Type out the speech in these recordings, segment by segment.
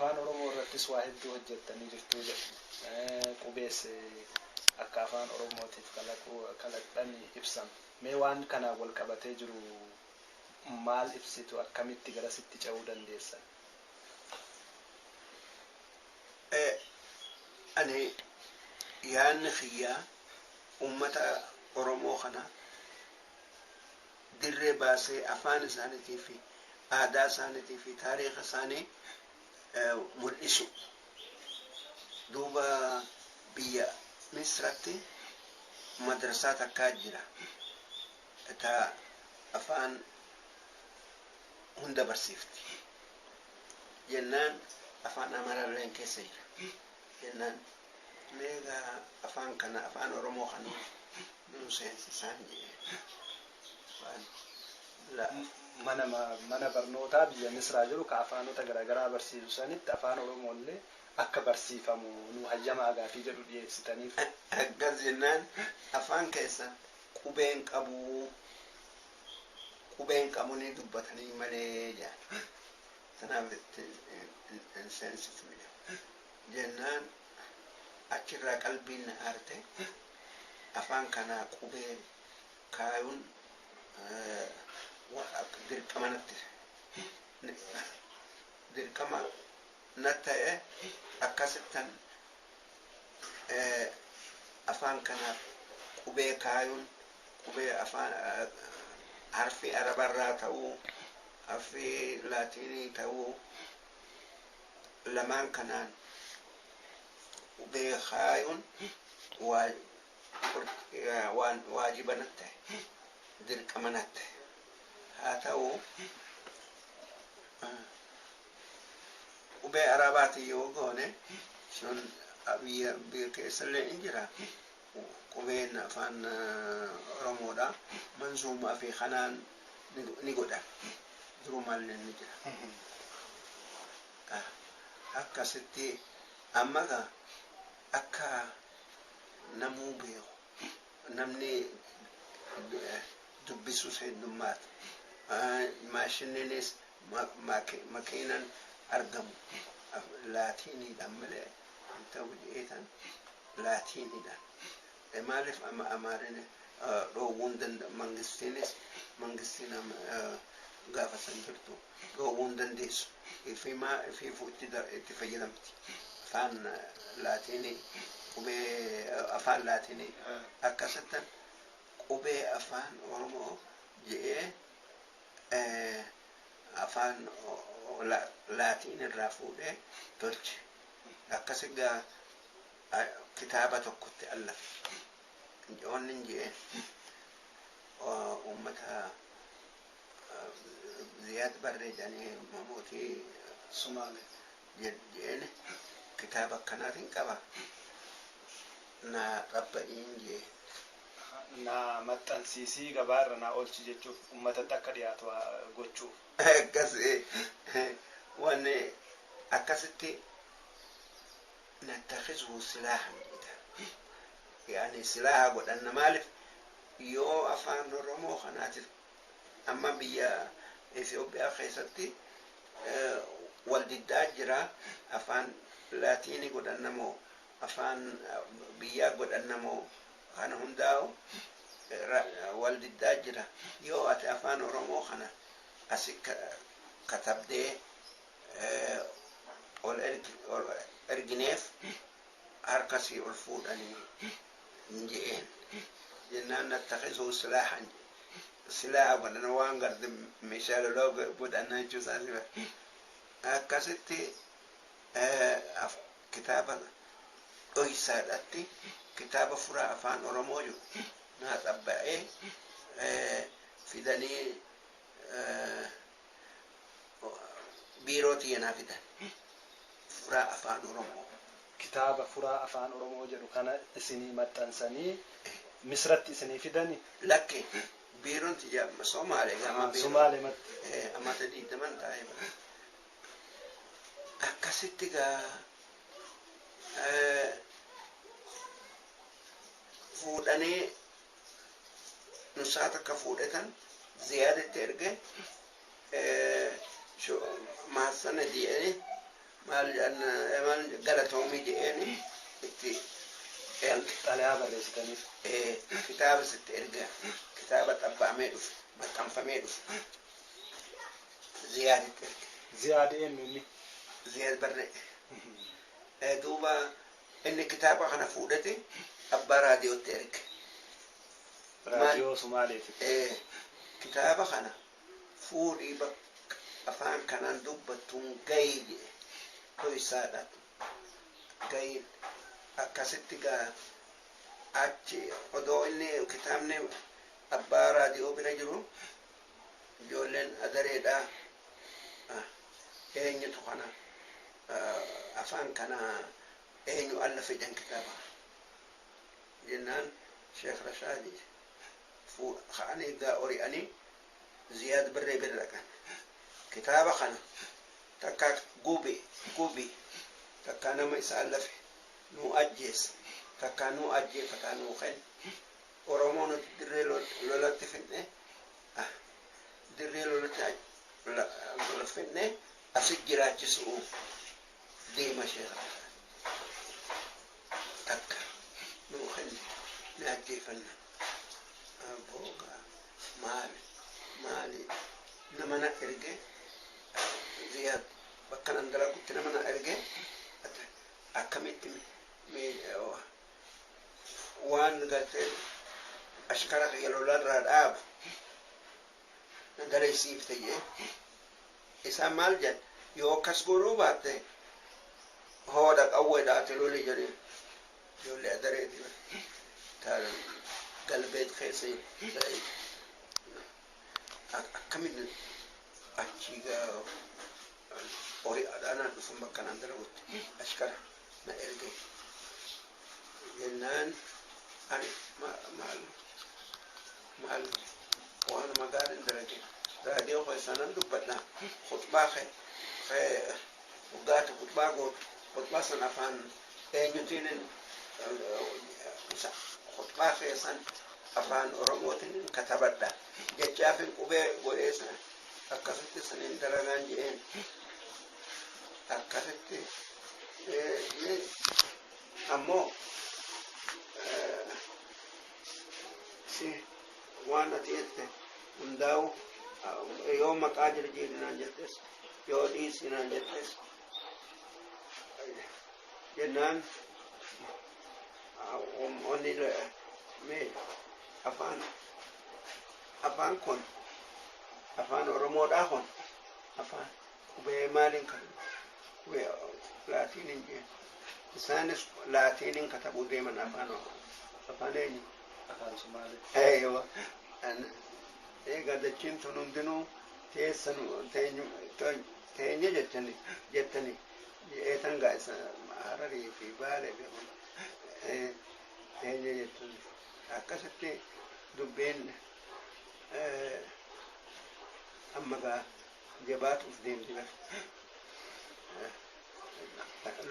Afaan Oromoo irrattis waa hedduu hojjettanii jirtuu jedhu. Qubees akka afaan Oromootiif kalaqxan ibsama. Mee waan kanaan wal qabatee jiru maal ibsitu, akkamitti garasitti ce'uu dandeessan? Ani yaadni kiyyaa uummata Oromoo kana dirree baasee afaan isaaniitii fi aadaa isaaniitii fi taariika isaanii mul'isu. Duuba biyya Misratti madrasaa takkaa jira. Ta afaan hunda barsiifti. Jennaan afaan Amaaraalleen keessa jira. Jennaan meegaa afaan kana, afaan Oromoo kana nu seensisaan jedhee. Mana barnootaa biyya Misraa jiru ka afaanota garaagaraa barsiisu sanitti afaan Oromoo illee akka barsiifamu nu hayyamaa gaafii jedhu dhiyeessitaniif. Akkas jennaan afaan keessan qubeen qabuu, qubeen qabu ni dubbatanii malee jedhan. Kanaaf itti hin seensitu jedhan. Jennaan achirraa qalbiin na aarte, afaan kanaa qubee kaayuun dirqama natti dirqama na ta'e. Akkasittan afaan kanaaf qubee kaayuun, qubee afaan harfii Arabarraa ta'uu, harfii Laatiinii ta'uu, lamaan kanaan qubee kaayuun waan waajiba natti ta'e, dirqama natti ta'e. Haa ta'u, qubee Arabaatiin yoo goone sun biyya keessallee in jira. Qubeen afaan Oromoodha manzuumaa fi kanaan ni godhan, durumaallee ni jira. Akkasitti amma gaa akka namuu beeku, namni dubbisus heddummaata. Maashiniinis makiinan argamu Laatiiniidhaan malee hin ta'u jedheetan Laatiiniidhaan. Maaliif amma Amaariin dhoowwuun danda'a, mangistiinis, mangistiin gaafa san jirtu dhoowwuu hin dandeessu. Ifimaa ifiifuu itti fayyadamti. Afaan Laatiinii, qubee afaan Laatiinii. Akkasittan qubee afaan Oromoo jedhee afaan Laatiin irraa fuudhee tolche. Akkas egaa kitaaba tokkotti allafe. Wanni hin jedhee uummata Ziyaad Barree jedhanii mootii Sumaalee jedheen, kitaaba akkanaatiin qaba. Naa xabba'iin jee. Naa maxxansiisii gabaarra naa oolchi jechuuf, uummatatti akka dhiyaatu gochuuf. Akkas wanni akkasitti nattakhizuhu silaahan jedha. Yani silaaha godhanna. Maaliif yoo afaan Oromoo kanaatiif amma biyya Itoophiyaa keessatti wal diddaa jira, afaan Laatiinii godhanna moo afaan biyyaa godhanna moo, kana hundaa'u wal diddaa jira. Yoo ati afaan Oromoo kana asi katabdee ol ergineef harkasii ol fuudhanii je'een. Jennaan nattakhizuhu silaahan, silaaha godhana, waan garte meeshaa lolaa godhanna jechuu isaati. Akkasitti kitaaba dhoysaadhatti kitaaba furaa afaan Oromoo jiru naa xabba'ee fidanii biiroo tiyya naa fidan, furaa afaan Oromoo. Kitaaba furaa afaan Oromoo jedhu kana isinii maxxansanii Misratti isinii fidani? Lakki, biiroon tiyya Somaalee gama biiroo. Somaalee matti. Amata 20 taa'ee bara. Akkasitti gaa fuudhanii nusaa takka fuudhatan Ziyaaditti erge, maassana jedhanii. Maal maal galatoomii jedheeni itti erge. Xalayaa barreessitaniif. Kitaaba sitti erga, kitaaba xabbaamee dhufe, maxxanfamee dhufe, Ziyaaditti erge. Ziyaad eenyu inni? Ziyaad Barree. Duuba inni kitaaba kana fuudhate abbaa raadiyootti erge. Raadiyoo Sumaaleeti. Kitaaba kana fuudhii bakka afaan kanaan dubbattuun gayii jedhe, toysaadha gayiin. Akkasitti gaa achi odoo inni kitaabni abbaa raadiyoo bira jiru, ijoolleen adareedhaa eenyutu kana afaan kana eenyu alla fidan kitaaba jennaan, Sheekh Rashaadi ka'anii gaa ori'anii Ziyaad Birree bira dhaqan. Kitaaba kana takka gubi gubi, takka nama isa allafe nuu ajjeessa, takka nuu ajjeefataa nuu kenna. Oromoo nuti dirree lolatti finne, dirree lolatti finne, asit jiraachisuuf deema. Sheekh takka nuu kenne ni ajjeefanna. Booga maali maali, nama na erge Ziyaad bakka nan dalagutti nama na erge. Akkamitti waan gartee ashkara kiyya lolarraa dhaabu na dalaysiifte jee. Isaan maal jedhan? Yoo akkas godhuu baatte hooda qawweedhaate loli jedhe. Ijoollee adareeti ta galbeet keessa akkamin achi horii adhaanaan dhufan bakka naan dalagutti ashkara na erge jennaan, ani maal maal waan magaalin dalage, raadiyoo keessanan dubbadha, khutbaa waggaati khutbaa gootu, khutbaa san afaan eenyutiin, khutbaa keessan afaan Oromootiin katabadha jechaafin qubee godheessa akkasitti saniin dalagaan je'een. Akkasitti ammoo si waan ati jette hundaa'u, yoo maqaa jirjiirinaan jettes, yoo dhiisinaan jettes jennaan, onni mee afaan kun afaan Oromoodhaa kun afaan qubee maaliin kan qubee laatiiniin jeen. Isaanis laatiiniin katabuu deeman. Afaan eenyu? Afaan Sumaalee. Eeywa, egaa dachiin tun hundinuu teessan teenye jettani jeetan gaa isa Hararii fi Baalee fi teenye jettani. Akkasitti dubbiin amma gaa jabaatuuf deemti bara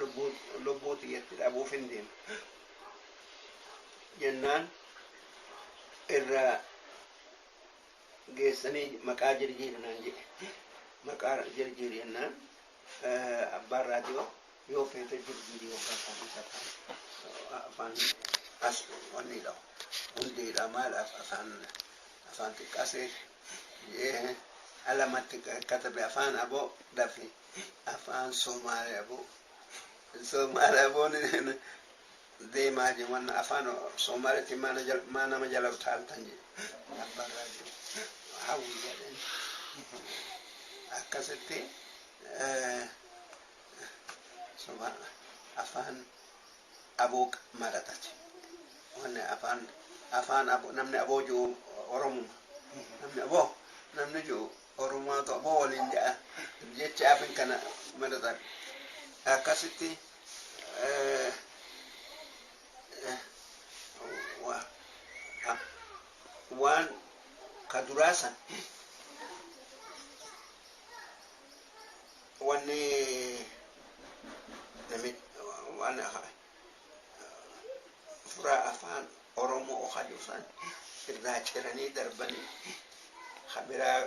lubbuu xiyyatti dhabuuf hin deema jennaan irraa geessanii maqaa jirjiirinaan jedhe. Maqaa jirjiiri jennaan abbaan raadiyoo yoo feete jirjiiri yookaan afaan as wanniidha hundeedha maal afaan xiqqaasee jedhee alamatti katabe. Afaan aboo dafi afaan Somaalee aboo, Somaalee aboon deemaa jiru wanna afaan Somaaleetti maa nama jala utaaltan jedhe abbaan raadiyoo. Hawwi jedhan. Akkasitti afaan aboo maratati wanni afaan aboo. Namni aboo jiru Oromuma, namni aboo namni jiru Oromoatu aboo waliin jedha jecha afin kana maratan. Akkasitti waan ka duraa san wanni nami waan furaa afaan Oromoo okadu san irraa ciranii darbanii kabiraa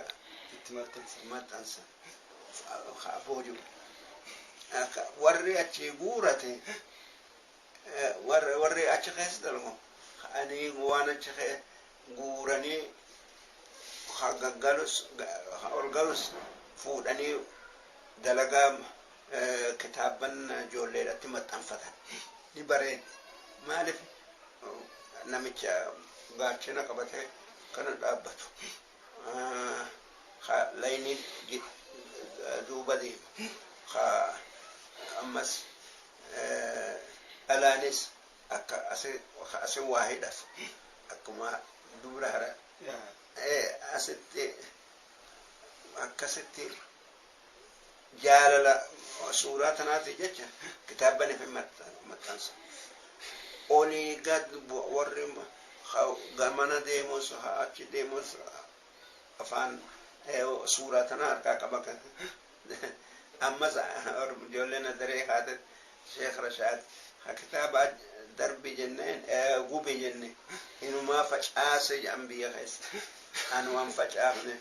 itti maxxansa. Maxxansa aboo jiru. Warri achi guurate, warri achi keessa dalagu ani waan achi guuranii gaggalus ol galus fuudhanii dalagaa kitaaban ijoolleedhatti maxxanfatan ni bareeda. Maaliif namicha gaachana qabatee kana dhaabbatu layni duuba deemu, ammas dhalaanis akka asin waa hidhatu akkuma dubra hara asitti akkasitti jaalala suuraa tanaati jecha kitaaban ifi maxxansa. Olii gad warri gamana deemus achi deemus afaan suuraa tana harkaa qaba. Ammas ijoolleen adaree haate Sheekh Rashaad kitaaba darbi jenneen gubi jenne inumaa facaase jedhan biyya keessa. An waan facaafne,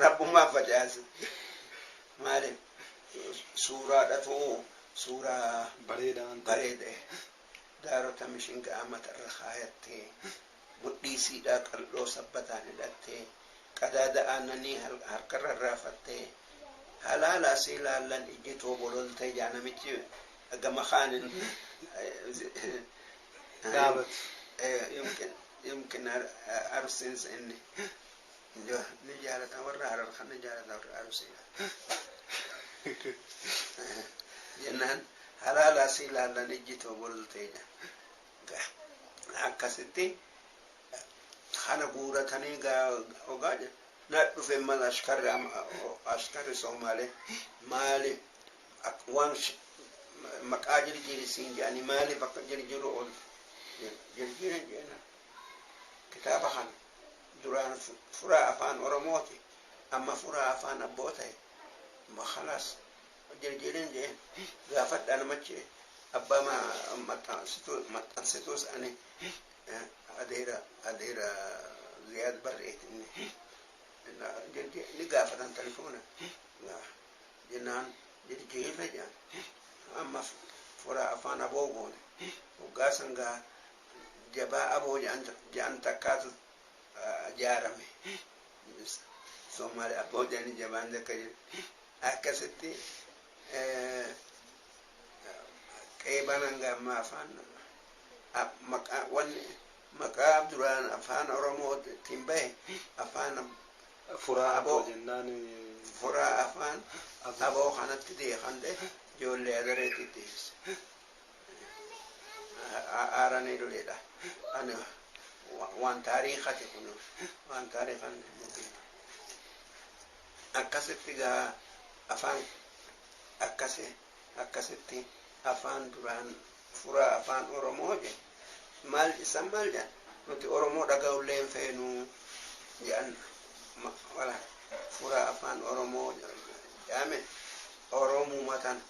rabbumaa facaase. Maaliif suuraadhatu suuraa bareedaan bareede, daarota mishingaa matarra kaayattee, mudhiisiidhaa qal'oo sabbataan hidhattee, qadaada aannanii harkarra raafattee, halaala asii ilaallan ijji too bololtee jaa namichi gama kaanin dhaabatu. Yumkin arsiinsa inni ni jaalata, warra Harar kan ni jaalata, warra Arsiidha. Jennaan halaala asii ilaallan ijji too bololtee jaa akkasitti kana guuratanii ogaa na dhufe mal askarri askarri Somaalee maali waan maqaa jirjiirisiin jedhanii, maaliif akka jirjiru ol jirjiiran jedhana. Kitaaba kana duraan furaa afaan Oromooti, amma furaa afaan abboo ta'e, khalaas jirjiiran jeen gaafadha namachi abbaa maxxansituus ani adeera Ziyaad Barreet inni ni gaafatan telefoona jennaan jirjiirra jedhan. Amma furaa afaan aboo goone waggaa san gaa jabaa aboo jedhan takkaatu jaarame. Soomaali aboo jedhanii jabaan takka jiru. Akkasitti qeebanan gamma afaan maqaa wanni maqaa duraan afaan Oromoo ittiin bahe afaan furaa aboo jennaan furaa afaan aboo kanatti deekan ta'e ijoollee adareetti deebise. Aaranii duleedha. Ani waan taariikati kun waan taariikan akkasitti gaa afaan akkasi akkasitti afaan duraan furaa afaan Oromoo je maal isan maal jedhan, nuti Oromoo dhaga'ullee hin feenuu jedhan. Wala furaa afaan Oromoo jedhame Oromuma tan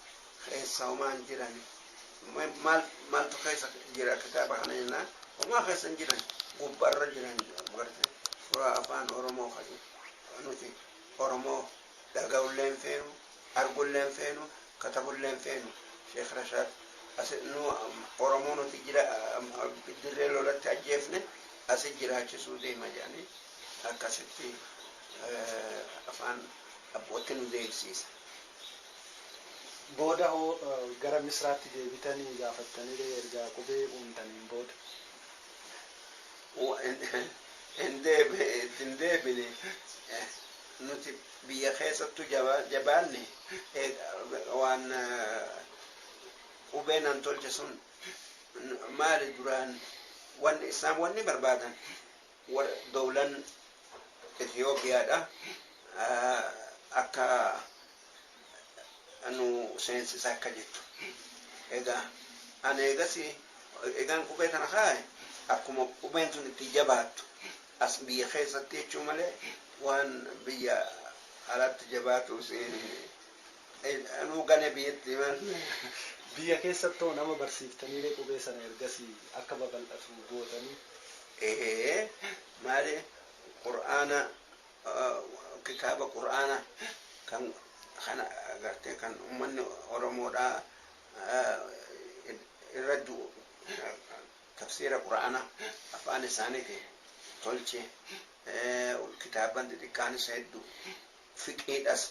keessa homaan jiran maal maaltu keessa jira kitaaba kana jennaan homaa keessa hin jiran, gubbaarra jiran garte furaa afaan Oromoo kaje nuti Oromoo dhaga'ullee hin feenu, argullee hin feenu, katabullee hin feenu. Sheekh Rashaad asi nu Oromoo nuti jira dirree lolatti ajjeefne asi jiraachisuu deema jedhanii akkasitti afaan abbootti nu deebisiisa. Booda hoo gara Misraatti deebitanii gaafattanii ergaa qubee uumtaniin booda? Hin deebine. Nuti biyya keessattu jabaanne waan qubeen an tolche sun maali duraan wanni isaan wanni barbaadan dowlan Ethiyoopiyaadha akka nu seensisa akka jettu. Egaa ani eegasi egaan qubee tana kaaye akkuma qubeen sun itti jabaattu as biyya keessatti jechuu malee waan biyya alatti jabaatu anuu gane biyyatti maal. Biyya keessattoo nama barsiiftanii qubee sana ergasii akka babal'atu gootanii? Ee, maali, qur'aana kitaaba qur'aana kan kana agartee kan ummanni Oromoodhaa Irra du'u tafsiira qura'aana afaan isaaniitiin tolche. Kitaaban xixiqqaanis hedduu, fiqiidhas,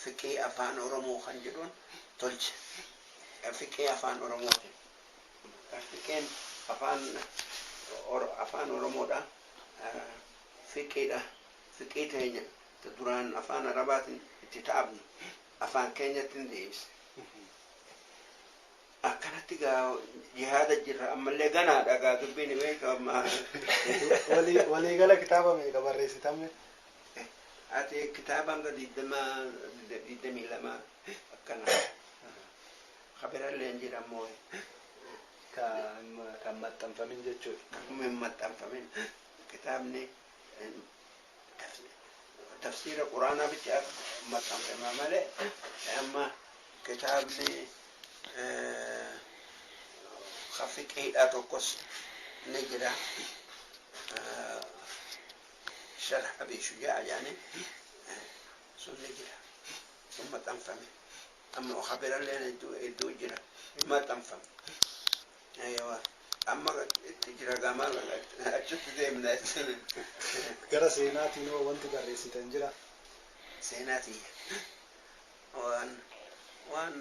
fiqii afaan Oromoo kan jedhuun tolche. Fiqii afaan Oromootiin, fiqiin afaan Oromoodha, fiqiidha. Fiqii teenya duraan afaan Arabaatiin itti taa'abnu afaan keenyatti hin deebise. Akkanatti gaa jihaada jirra, ammallee ganaadha gaa dubbiin beekama. Waliigala kitaaba meeqa barreessitame? Ati kitaaba hanga 20, 22 akkana. Kabirallee hin jedhamu. Kan maxxanfamin jechuudha. Kan hin maxxanfamin. Kitaabni tafsiira quraanaa bicha maxxanfama malee, amma kitaabni fiqiidha tokkos ni jira. Sharh Abi Shujaa jedhani sun ni jira. Sun maxxanfame. Amma kabiralleen hedduu jira. Hin maxxanfame. Aywa. Amma itti jira gamaa achitti deemna. Gara seenaatiin hoo wanti barreessitan jira? Seenaatii waan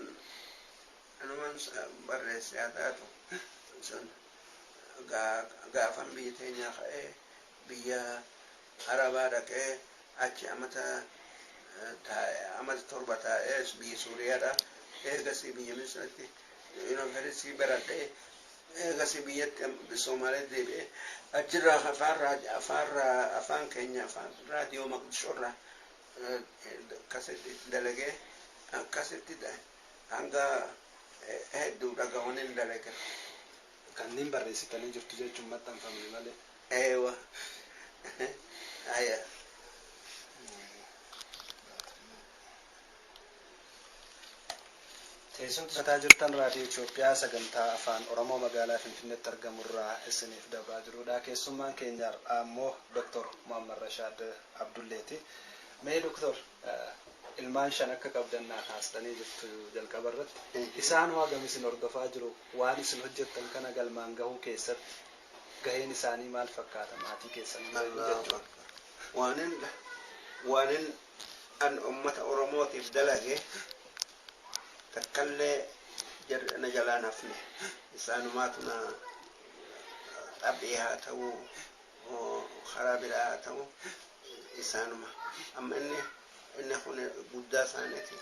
anuman barreesse haa taatu, sun gaafan biyya teenyaa ka'ee biyya Arabaa dhaqee, achi amata 7 taa'ee, biyya Suuriyaadha. Eegasii biyya Misratti yuunivarsiitii baradhee, eegasii biyyatti Somaaliyaa deebi'ee, achirraa afaan keenya afaan raadiyoo Maqdishoorraa akkasitti dalagee, akkasitti hanga hedduu dhaga'uun dalage. Kanneen barreessitanii jirtu jechuun, maxxanfamne malee. Eewa. Aya. Teessumti sataa jirtan raadiyoo Itoophiyaa sagantaa afaan Oromoo magaalaa Finfinneetti argamurraa isiniif dabraa jirudha. Keessummaan keenya har'aa immoo Dr. Muhammad Rashaad Abdulleeti. Mee Dr. ilmaan shan akka qabdan naa kaastanii jirtu jalqaba irratti. Isaan hagam isin hordofaa jiru? Waan isin hojjettan kana galmaan gahuu keessatti gaheen isaanii maal fakkaata, maatii keessan jechuudha? Waanin an ummata Oromootiif dalage takkallee na jalaan hafne. Isaanumaatu na xaphii haa ta'u, karaa biraa haa ta'u, isaanuma. Amma inni kun guddaa isaaniiti,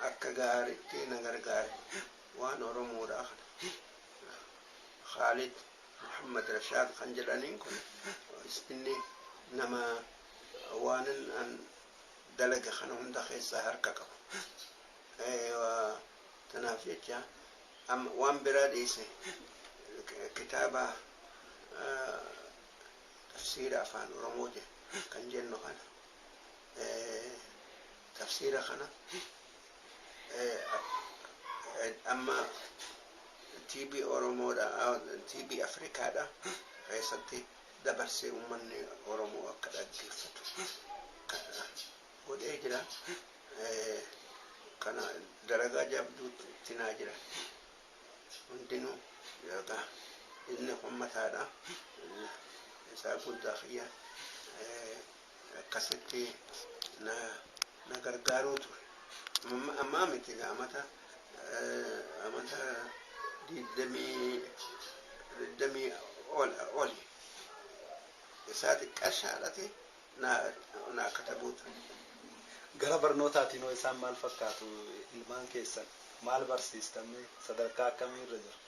akka gaariitti na gargaare waan Oromoodha kana. Khaalid Muhammad Rashaad kan jedhaniin kun, inni nama waanin an dalaga kana hunda keessaa harka qabu. Tanaaf jecha amma waan biraa dhiise, kitaaba tafsiira afaan Oromoo kan jennu kana, tafsiira kana amma TV Oromoodha, TV Afrikaadha keessatti dabarsee uummanni Oromoo akka dhaggeeffatu godhee jira. Kana dalagaa jabduutti naa jira. Hundinuu yookaan inni kun mataadha. Isaa guddaa kiyya akkasitti na gargaaruu ture. Ammaa miti, amata 20 oli. Isaa xiqqaashaadhati naa katabuu ture. Gara barnootaatiin hoo isaan maal fakkaatu, ilmaan keessan? Maal barsiistamee, sadarkaa akkamii irra jiru?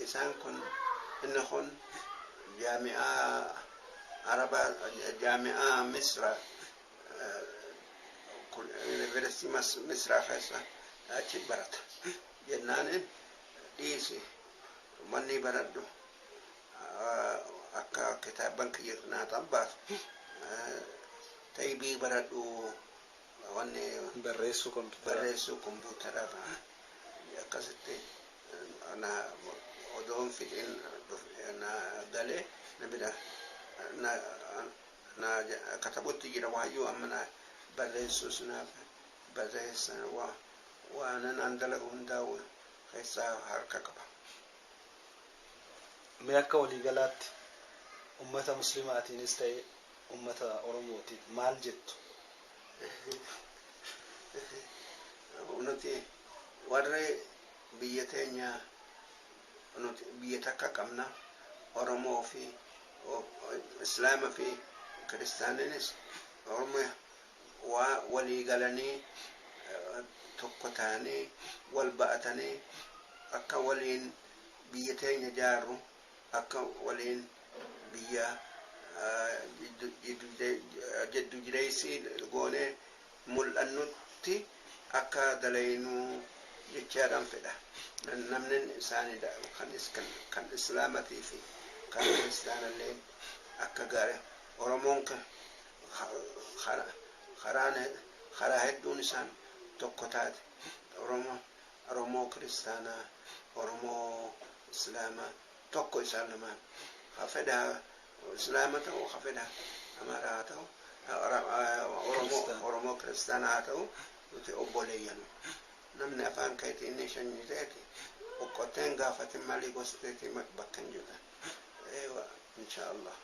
Isaan kun, inni kun jaami'aa Arabaa, jaami'aa Misra, yuunivarsiitii Misraa keessa achi barata. Jennaan dhiisi, manni baradhu, akka kitaaban kiyya naa xabbaasu taybii baradhu, wanni barreessuu kompiitaraa. Barreessuu kompiitaraa akkasitti na odoon fixin na galee na bira na katabutti jira. Waayyuu amma na barreessuus naaf Barreessan waanan an dalagu hundaa'u keessaa harka qaba. Mee akka waliigalaatti ummata muslimaatiinis ta'e ummata Oromootiin maal jettu? Nuti warri biyya teenya, nuti biyya takka qabna. Oromoo fi Islaama fi Kiristaaninis Oromoo waa walii galanii tokko ta'anii wal ba'atanii akka waliin biyya teenya jaarru, akka waliin biyya jiddu jireessii goonee mul'annutti akka dalaynuu jechaadhaan fedha. Namni isaanii kan Islaamatii fi kan Kiristaanallee akka gaarii Oromoon karaa hedduun isaan tokko taate, Oromoo Kiristaanaa, Oromoo Islaamaa tokko isaan lamaan, ha fedhaa Islaama ta'u, ha fedhaa Amaaraa haa ta'u, Oromoo Kiristaanaa haa ta'u, nuti obboleeyyanu. Namni afaan keetii inni shanyii ta'eeti boqqoteen gaafatin maalii gosa bakka hin jirtan. Eewa, insha Allah.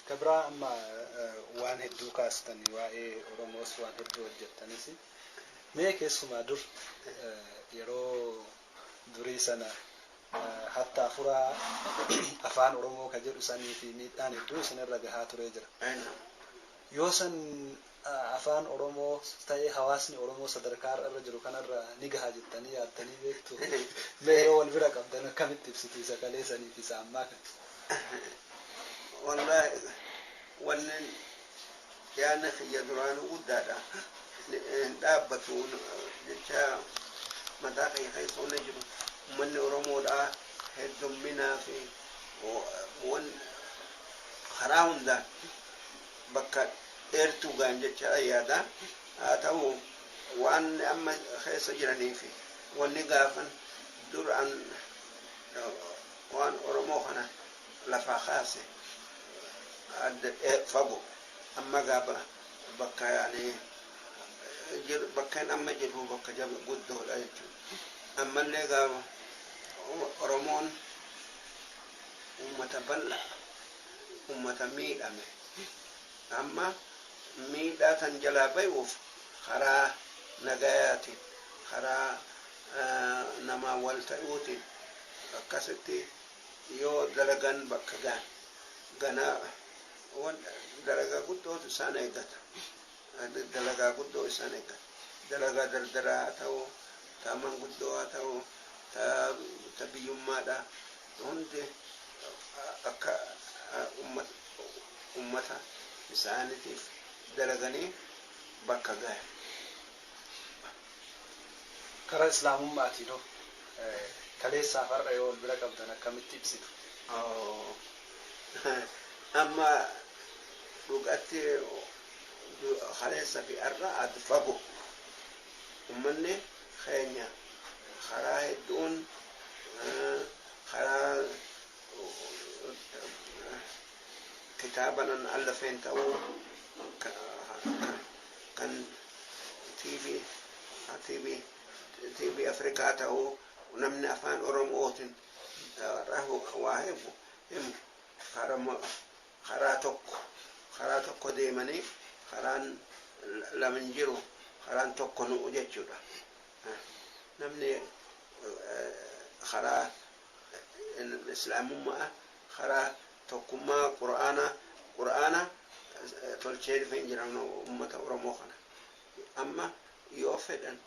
Kabraa, amma waan hedduu kaastanii, waa'ee Oromoos waan hedduu hojjettanis, mee keessumaa dur yeroo durii sana hatta afuraa afaan Oromoo ka jedhu sanii fi miidhaan hedduu isinirra gahaa turee jira. Yoo san afaan Oromoo ta'ee hawaasni Oromoo sadarkaa irra jiru kanarra ni gaha jettanii yaaddanii beektu? Mee yoo wal bira qabdan akkamitti ibsitu isa kalee sanii fi isa ammaa kana? Wallahi, wannan yaadni kiyya duraanuu guddaadha. Hin dhaabbatu jecha mataa kiyya keessa wanni jiru, uummanni Oromoodhaa heddumminaa fi karaa hundaan bakka dheertuu gaan jecha yaada. Haa ta'u, waan amma keessa jiranii fi wanni gaafan duraan waan Oromoo kana lafaa kaase adda fago. Amma gaafa bakka yaani bakka amma jirru bakka jaba guddoodha jechuudha. Ammallee gaafa Oromoon ummata bal'aa, ummata miidhame, amma miidhaa tan jalaa bayuuf karaa nagayaatiin, karaa namaa wal ta'uutiin akkasitti yoo dalagan bakka gaan ganaa dalagaa guddootu isaan eeggata. Dalagaa guddoo isaan eeggata. Dalagaa dardaraa haa ta'u, ta manguddoo haa ta'u, ta biyyummaadha, hundi akka ummata isaaniitiif dalaganii bakka gahe. Karaa Islaamummaatiin hoo kaleessaaf har'a yoo wal bira qabdan akkamitti ibsitu? Amma dhugatti kaleessa fi har'a adda fago. Ummanni keenya karaa hedduun, karaa kitaaba nan allafeen ta'uu, kan TV Afrikaa ta'uu, namni afaan Oromootiin waa himu karaa tokko deemanii karaan lama hin jiru, karaan tokko nu'u jechuudha. Namni karaa Islaamummaa, karaa tokkummaa Qur'aana tolchee dhufee hin jiran ummata Oromoo kana. Amma yoo fedhan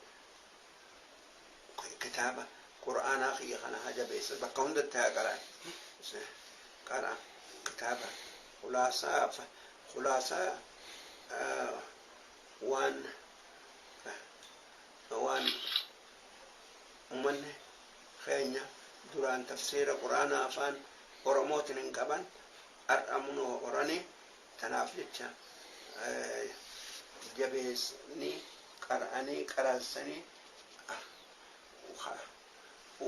kitaaba Qur'aanaa kiyya kana haa jabeessa, bakka hundatti haa qara'an. Qara kitaaba khulaasaa waan ummanni keenya duraan tafsiira Qur'aanaa afaan Oromootiin hin qaban, har'a munoo horanii, tanaaf jecha jabeessanii qara'anii qaraansanii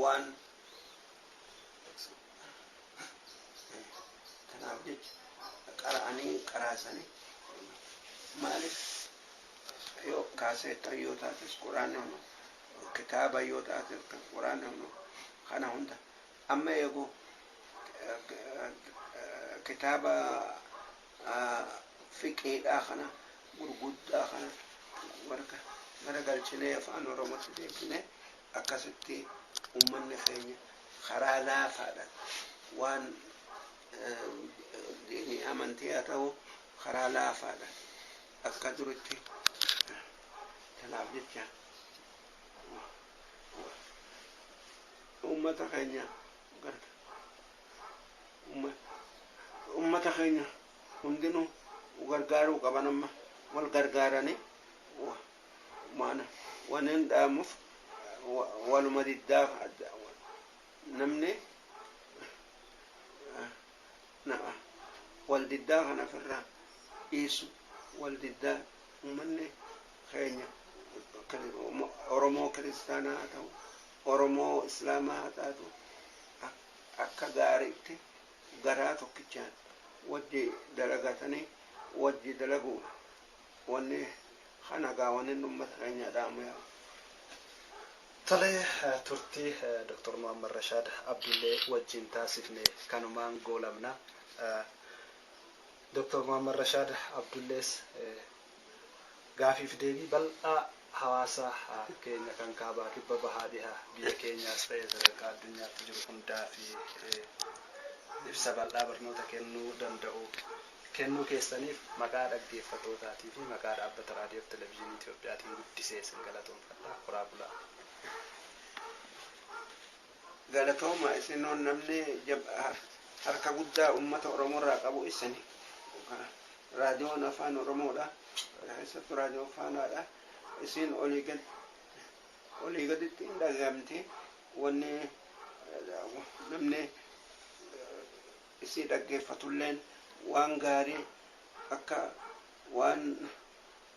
waan tanaaf jecha qara'anii qaraasanii maaliif yoo Kaaseetta yoo taates quraanni hunu, kitaaba yoo taates quraanni hunu, kana hunda amma eegu kitaaba fiqiidhaa kana gurguddaa kana gara galchinee afaan Oromootti deebisnee akkasitti ummanni keenya karaa laafaadhaan waan diinii amantii haa ta'u karaa laafaadhaan akka duritti. Kanaaf jecha ummata keenya ummata keenya hundinuu gargaaruu qaban, amma wal gargaaranii waan hin dhaamuuf waluma diddaa namni wal diddaa kana ofirraa dhiisu, wal diddaa ummanni keenya Oromoo kiristaanaa haa ta'u, Oromoo islaamaa haa taatu, akka gaariitti garaa tokkichaan wajji dalagatanii wajji dalaguu wanni kana gaa wanni ummata keenya dhaamu yaa. Tole, turtii Dr. Muhammad Rashaad Abdullee wajjin taasifne kanumaan goolabna. Dr. Muhammad Rashaad Abdullees gaafiif deebii bal'aa hawaasa keenya kan kaabaa kibba bahaa dhihaa biyya keenyaas ta'e sadarkaa addunyaatti jiru hundaa fi ibsa bal'aa barnoota kennuu danda'u kennuu keessaniif maqaa dhaggeeffattootaatii fi maqaa dhaabbata raadiyoo fi televezyiinii Itiyoophiyaatiin guddisee isin galatoomfadha. Horaa bulaa. Galatooma isinoon namni harka guddaa uummata Oromoo irraa qabu isini. Raadiyoon afaan Oromoodha. Keessattuu raadiyoo faanaadha. Isin olii gaditti hin dhagahamti. Wanni namni isii dhaggeeffatulleen waan gaarii akka waan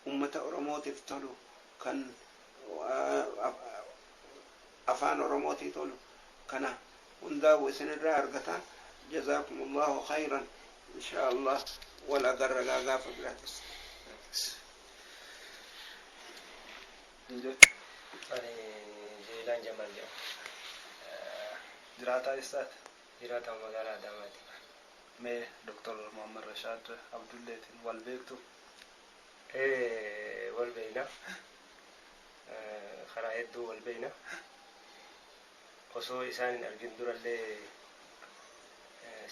ummata Oromootiif tolu kan afaan Oromootii tolu kana hundaa'u isinirraa argata. Jazaakumullahu khayran, insha Allah wal agarra gaafa biraatis. Ani Jeelaan Jamal jedhama. Jiraataa eessaati? Jiraataa magaalaa Adaamaati. Mee Dr. Muhammad Rashaad Abdulleetiin wal beektu? Wal beekna. Karaa hedduu wal beekna. Osoo isaan hin argin durallee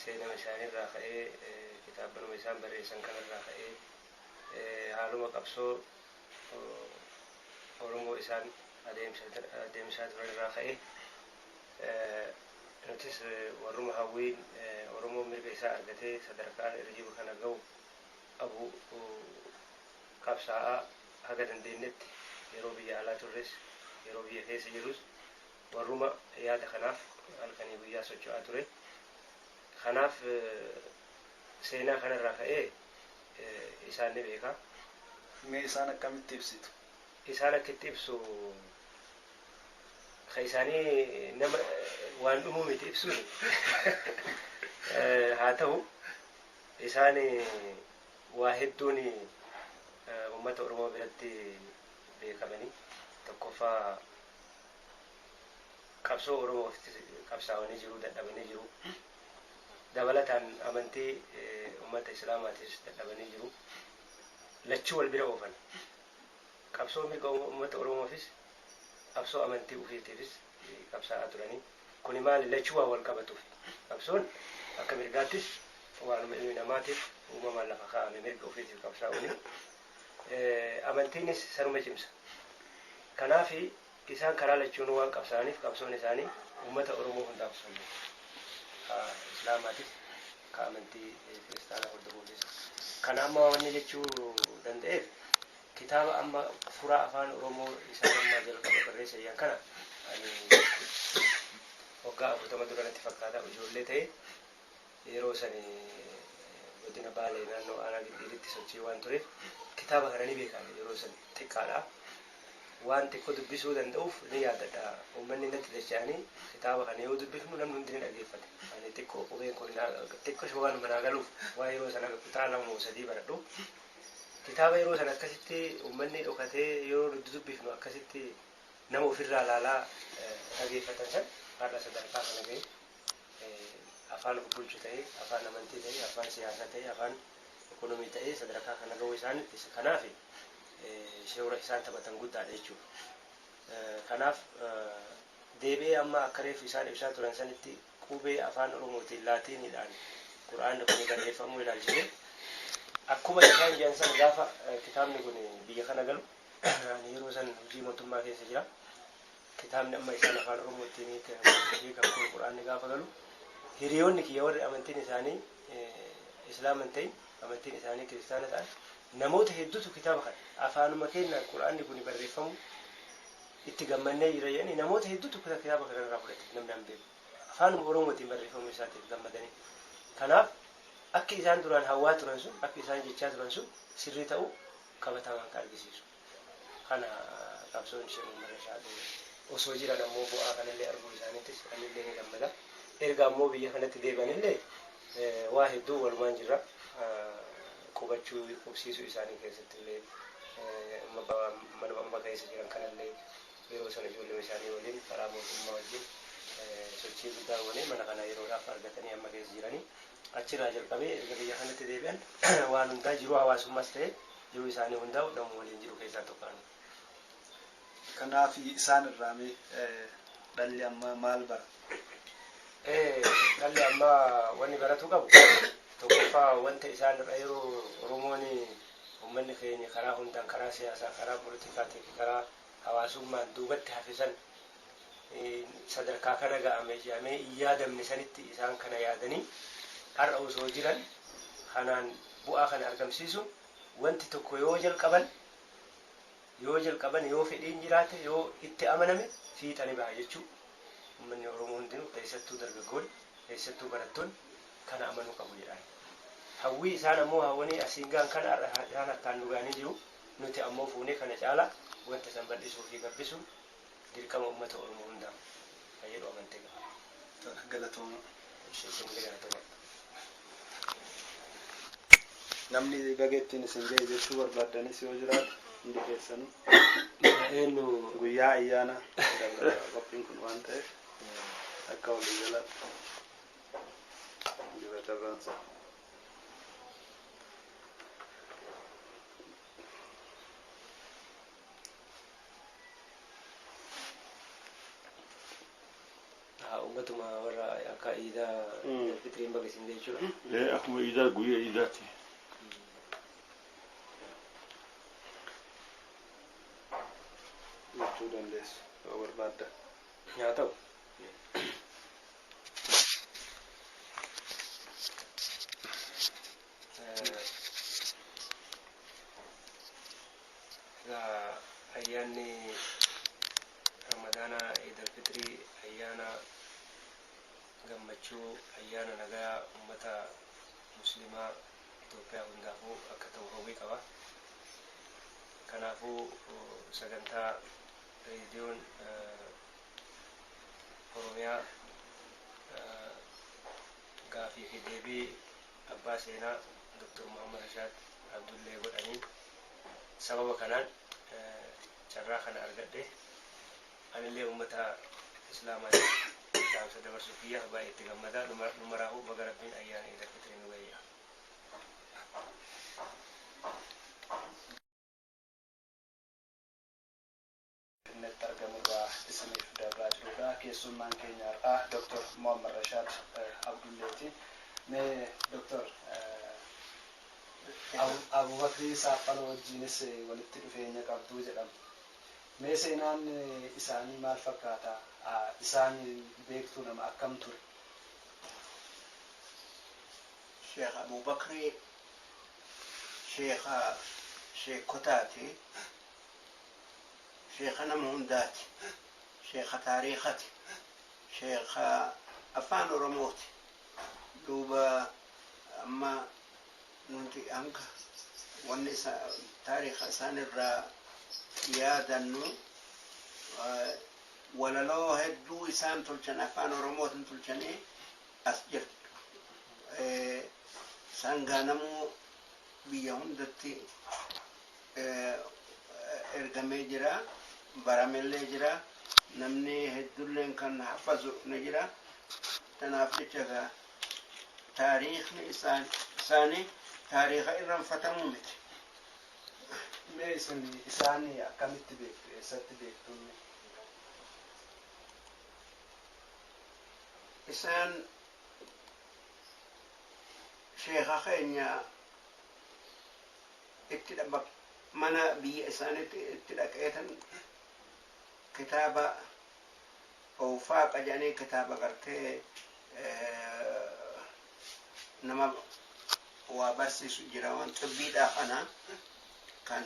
seenama isaaniirraa ka'ee, kitaabanuma isaan barreessan kanarraa ka'ee, haaluma qabsoo Oromoo isaan adeemsaa turanirraa ka'ee, nutis warruma hawwiin Oromoo mirga isaa argatee sadarkaan irra jiru kana ga'u qabu qabsaa'aa haga dandeenyetti yeroo biyya alaa turres yeroo biyya keessa jirus warruma yaada kanaaf halkanii guyyaa socho'aa ture. Kanaaf seenaa kanarraa ka'ee isaan ni beeka. Mee isaan akkamitti ibsitu? Isaan akkitti ibsu ka isaanii nama waan dhumuu miti ibsuun. Haa ta'u, isaan waa hedduun uummata Oromoo biratti beekamanii, tokkoffaa qabsoo Oromoo ofitti qabsaa'anii jiru, dadhabanii jiru. Dabalataan amantii uummata Islaamaatis dadhabanii jiru. Lachuu wal bira oofan. Qabsoo mirga uummata Oromoofis qabsoo amantii ofiitiifis qabsaa'aa turanii. Kuni maali, lachuu waan wal qabatuuf. Qabsoon akka mirgaattis waanuma ilmi namaatiif uumamaan lafa kaa'ame mirga ofiitiif qabsaa'uuni. Amantiinis sanuma cimsa. Kanaaf isaan karaa lachuun waan qabsaa'aniif qabsoon isaanii uummata Oromoo hundaaf sunni. Ka Islaamaatis ka amantii kiristaanaa hordofuufis. Kana amma wanni jechuu danda'eef kitaaba amma furaa afaan Oromoo isaan ammaa jalqaba barreessan kana ani waggaa 40 dura natti fakkaata ijoollee ta'e yeroo sani godina Baalee naannoo aanaa Giddiiritti sochii waan tureef kitaaba kana ni beekan yeroo san xiqqaadha. Waan xiqqoo dubbisuu danda'uuf ni yaadadha. Uummanni natti dacha'anii kitaaba kana yoo dubbifnu namni hundi ni dhaggeeffate. Ani xiqqoo qubeen kun xiqqoo waan manaa galuuf waan yeroo sana kutaa 2 moo 3 baradhu. Kitaaba yeroo san akkasitti uummanni dhokatee yeroo nuti dubbifnu akkasitti nama ofirraa ilaalaa dhageeffatan san har'a sadarkaa kana ga'e afaan of bulchu ta'ee, afaan amantii ta'ee, afaan siyaasaa ta'ee, afaan ekonomii ta'ee sadarkaa kana ga'uu isaan kanaaf shoora isaan taphatan guddaadha jechuudha. Kanaaf deebi'ee amma akka reefu isaan ibsaa turan sanitti qubee afaan Oromootiin laatiiniidhaan Qur'aanni kun barreeffamuu ilaalchisee akkuma isaan jedhan san gaafa kitaabni kun biyya kana galu ani yeroo san hojii mootummaa keessa jira. Kitaabni amma isaan afaan Oromootiin hiikan kun Qur'aanni gaafa galu hiriyoonni kiyya warri amantiin isaanii Islaama hin ta'in, amantiin isaanii kiristaana ta'an, namoota hedduutu kitaaba kana afaanuma keenyaan Qur'aanni kun barreeffamu itti gammannee jira jedhanii namoota hedduutu kitaaba kana irraa fudhate. Namni hin beeku afaanuma Oromootiin barreeffamuu isaatiif gammadanii. Kanaaf akka isaan duraan hawwaa turan sun, akka isaan jechaa turan sun sirrii ta'uu qabatamaan kan argisiisu. Kana qabsoon ishee Muhammad osoo jiran ammoo bu'aa kanallee arguu isaaniittis anillee ni gammada. Erga ammoo biyya kanatti deebi'anillee waa hedduu walumaan jirra. Qubachuu qubsiisuu isaanii keessatti illee, manuma amma keessa jiran kanallee yeroo sana ijoollee isaanii waliin karaa mootummaa wajjin sochii guddaa goonee mana kana yeroodhaaf argatanii amma keessa jiranii. Achirraa jalqabee erga biyya kanatti deebi'an waan hundaa jiruu hawaasummaas ta'e jiruu isaanii hundaa nama waliin jiru keessaa tokko. Kanaaf isaan irraa mee dhalli ammaa maal bara? Dhalli ammaa wanni baratuu qabu tokkoffaa wanta isaan irra yeroo Oromoon uummanni keenya karaa hundaan, karaa siyaasaa, karaa politikaatii fi karaa hawaasummaan duubatti hafisan, sadarkaa kana ga'ame jedhamee hin yaadamne sanitti isaan kana yaadanii har'a osoo jiran kanaan bu'aa kana argamsiisu, wanti tokko yoo jalqaban, yoo fedhiin jiraate, yoo itti amaname fiixani baha jechuu. Uummanni Oromoo hundinuu, keessattuu dargaggoonni, keessattuu barattoonni kana amanuu qabu jedhaan. Hawwii isaan ammoo hawwanii asiin gaan kana har'a isaan harkaan nu ga'anii jiru. Nuti ammoo fuunee kana caala wanta san bal'isuu fi gabbisuu dirqama uummata Oromoo hundaa kan jedhu amantee qaba. Galatooma. Isinillee galatooma. Namni baga ittiin isin ga'e jechuu barbaaddanis yoo jiraate hundi keessanuu. Eenyu? Guyyaa ayyaana qophiin kun waan ta'eef akka walii galaatti jira carraansa. Haa, uummatuma warra akka iidaa fitiriin baga isin jechuudha. Akkuma iidaa, guyyaa iidaati. Jechuu dandeessu yoo barbaaddan. Haa ta'u. Egaa ayyaanni Ramadaana Iidal Fitrii ayyaana gammachuu, ayyaana nagaa uummata muslimaa Itoophiyaa hundaafuu akka ta'u hawwii qaba. Kanaafuu sagantaa reediyoon Oromiyaa gaafii fi deebii abbaa seenaa Dr. Muhammad Rashaad Abdullee godhanii sababa kanaan carraa kana argadhe anillee uummata islaamaatiif dhaamsa dabarsuu kiyyaaf baay'ee itti gammadaa. Dhumaraafuu baga Rabbiin ayyaana Iidal Fitrii nu gayya. Finfinneetti argamurraa isiniif dabraa jirudha. Keessummaan keenya har'aa Dr. Muhammad Rashaad Abdulleeti. Mee Dr. Abubakrii Saaphaloo wajjinis walitti dhufeenya qabduu jedhama. Mee seenaan isaanii maal fakkaata? Isaan beektuu, nama akkam ture? Sheekh Abubakrii sheekha sheekotaati. Sheekha nama hundaati. Sheekha taariikati. Sheekha afaan Oromooti. Duuba amma nuti hanga wanni isa taariika isaan irraa yaadannu walaloo hedduu isaan tolchan, afaan Oromootiin tolchanii as jirtu. Isaan gaanamuu biyya hundatti. Ergamee jira, baramellee jira, namni heddulleen kan hafazu ni jira. Tanaaf jecha gaa taariikni isaanii taariika irraanfatamuu miti. Mee isin isaanii akkamitti beektu? Eessatti beektu? Isaan sheeka keenya itti mana biyya isaaniitti itti dhaqeetan kitaaba Awfaaqa jedhanii, kitaaba gartee nama waa barsiisu jira, waan xibbiidhaa kana kan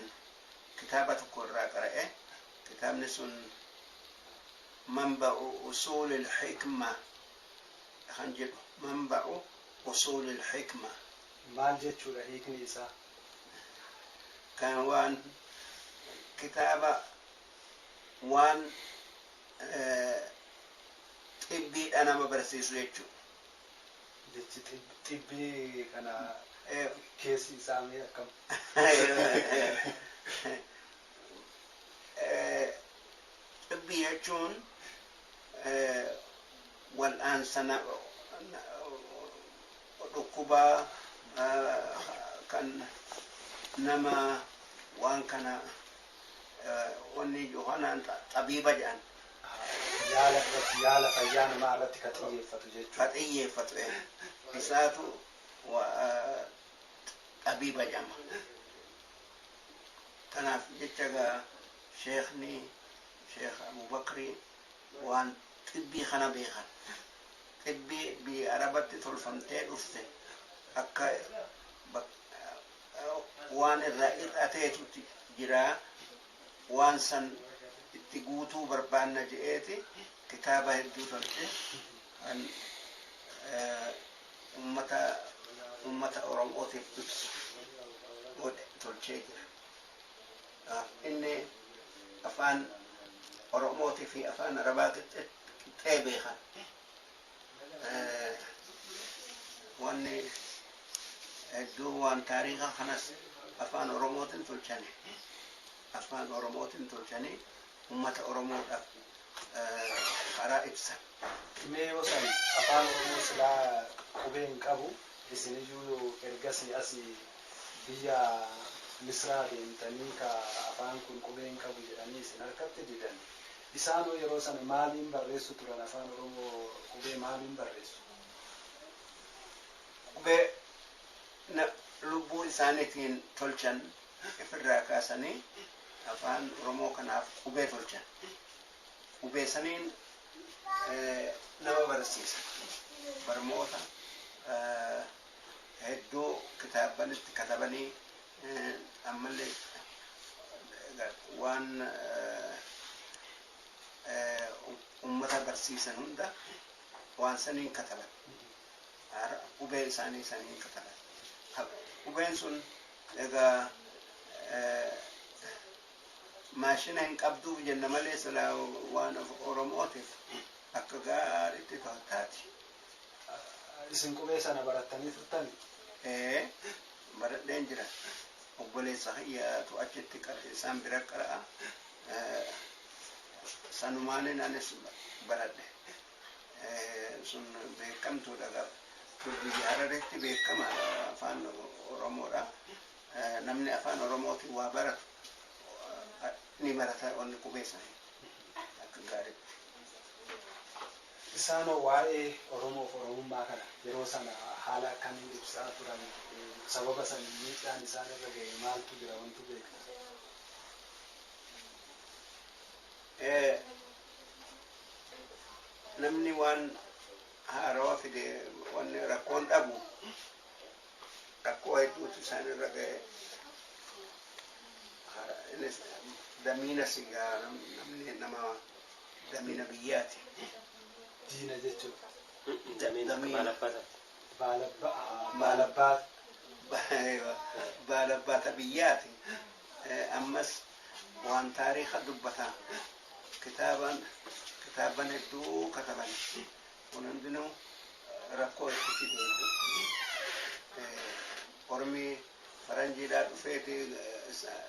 kitaaba tokko irraa qara'e. Kitaabni sun Manba'u Usuul Ilxikma kan jedhu, Manba'u Usuul Ilxikma. Maal jechuudha hiikni isaa? Kan waan kitaaba waan xibbiidha nama barsiisu jechuudha. Jechi xibbii kana keessi isaa mee akkam? Xibbii jechuun wal'aansa dhukkubaa kan nama waan kana wanni kanaan xabiiba jedhan. Yaala irratti, yaala fayyaa namaa irratti ka xiyyeeffatu jechuudha. Ka xiyyeeffatu isaatu xabiiba jedhama. Kanaaf jecha gaa sheekni, Sheekh Abubakrii, waan xibbii kana beekan. Xibbii biyya Arabatti tolfamtee dhufte akka waan irraa hir'ateetu jira, waan san itti guutuu barbaanna je'eeti kitaaba hedduu tolche kan ummata Oromootiif ibsu godhe tolchee jira. Inni afaan Oromootii fi afaan Arabaa qixxee beekan. Wanni hedduu waan taariika kanas afaan Oromootiin tolchani. Afaan Oromootiin tolchanii ummata Oromoodhaaf karaa ibsan. Mee yoo san afaan Oromoo silaa qubee hin qabu, isiniyyuu ergasii asii biyya Misraa deemtanii ka afaan kun qubee hin qabu jedhanii isin harkatti didan. Isaanoo yeroo sana maaliin barreessu turan afaan Oromoo? Qubee maaliin barreessu? Qubee lubbuu isaaniitiin tolchan ofirraa kaasanii afaan Oromoo kanaaf qubee tolchan. Qubee saniin nama barsiisa. Barmoota hedduu kitaabanitti katabanii, ammallee waan ummata barsiisan hunda waan saniin kataban. Qubee isaanii saniin kataban. Qubeen sun egaa maashina hin qabduuf jenna malee silaa waan Oromootiif akka gaariitti taati. Isin qubee sana barattanii turtani? Ee, baradheen jira. Obboleessa kiyyaatu achitti isaan bira qara'a. Sanumaanin anis baradhe. Sun beekamtuudha gaaf. Biyya Hararetti beekama afaan Oromoodha. Namni afaan Oromootiin waa baratu ni barata wanni qubee sanii akka gaariitti. Isaanoo waa'ee Oromoof Oromummaa kana yeroo sana haala akkamiin ibsaa turan? Sababa saniin miidhaan isaan irra ga'e maaltu jira wantu beektu? Namni waan haarawaa fide wanni rakkoon dhabu, rakkoo hedduutu isaan irra ga'e. Innis damiina sigaa namni nama damiina biyyaati. Diina jechuudha. Damiina. Damiina. Baalabbataati. Baalabbaa. Baalabbaata biyyaati. Ammas waan taariika dubbataa kitaaban kitaaban hedduu kataban, kun hundinuu rakkoo itti fide hedduu. Ormi Faranjiidhaa dhufeeti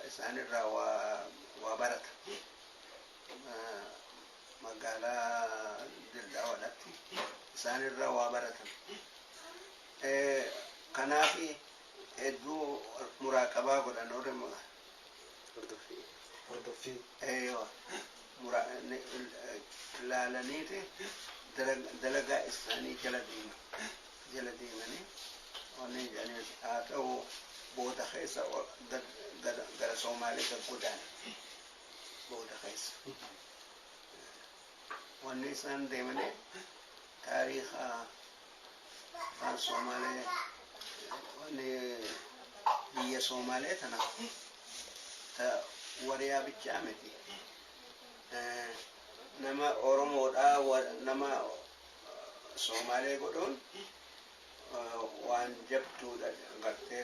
isaanirraa waa barata. Magaalaa Dirdaawwadhaatti isaanirraa waa baratan. Kanaaf hedduu muraaqabaa godhan warri Hordoffii. Eeyyoo ilaalaniiti dalagaa isaanii jala deema jala deemanii wanni jedhanii haa ta'u booda keessa gara Soomaalee gad godaan booda keessa. Wanni isaan deemanii taariika afaan Soomaalee wanni biyya Soomaalee tana ta wariyaa bichaa miti. Nama Oromoodhaa nama Soomaalee godhuun waan jabduudha gartee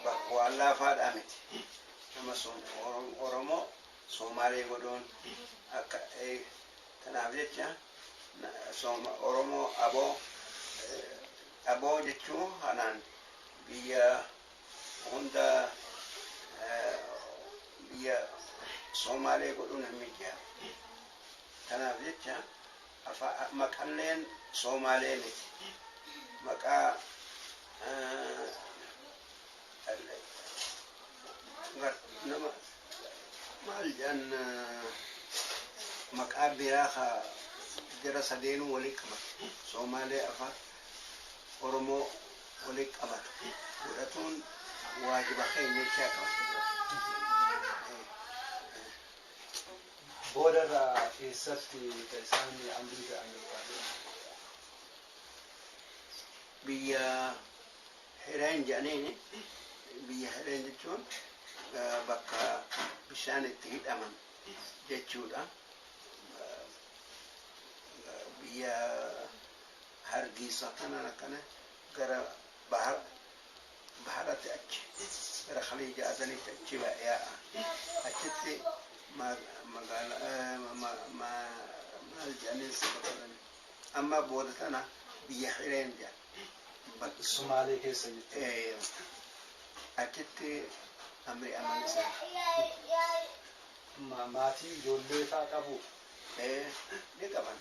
bakka waan laafaadhaa miti. Nama Oromoo Soomaalee godhuun akka kanaaf jecha Oromoo aboo aboo jechuun kanaan biyya hunda biyya Soomaalee godhuun hin mijaa'u. Kanaaf jecha maqalleen Soomaalee miti. Maqaa nama maal jedhan maqaa biraa ka jara sadeenuu walii qabatu. Soomaalee afaan Oromoo walii qabatu. Godhatuun waajiba keenya jechaa qaba. Boodarraa eessatti isaan amrii ta'an yookaan Biyya Hireen jedhaniini biyya Hireen jechuun bakka bishaan itti hidhaman jechuudha. Biyya Hargiisa kanaan akkana gara baharatti achi gara Khaliija Adanitti achi yaa'a. Achitti magaalaa maal jedhaniin sababa amma booda tana biyya Hireen jedhan. Sumaalee keessa jechuudha. Achitti amri amanisa. Maatii ijoollee fa'aa qabu. Ni qaban.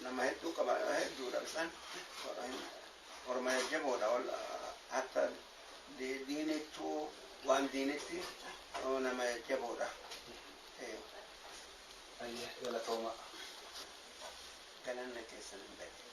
Nama hedduu qaban hedduudha isaan orma jajjaboodha hatta diinittuu waan diinitti nama jajjaboodha. Ayyee galatooma. Galanna keessan hin beeku.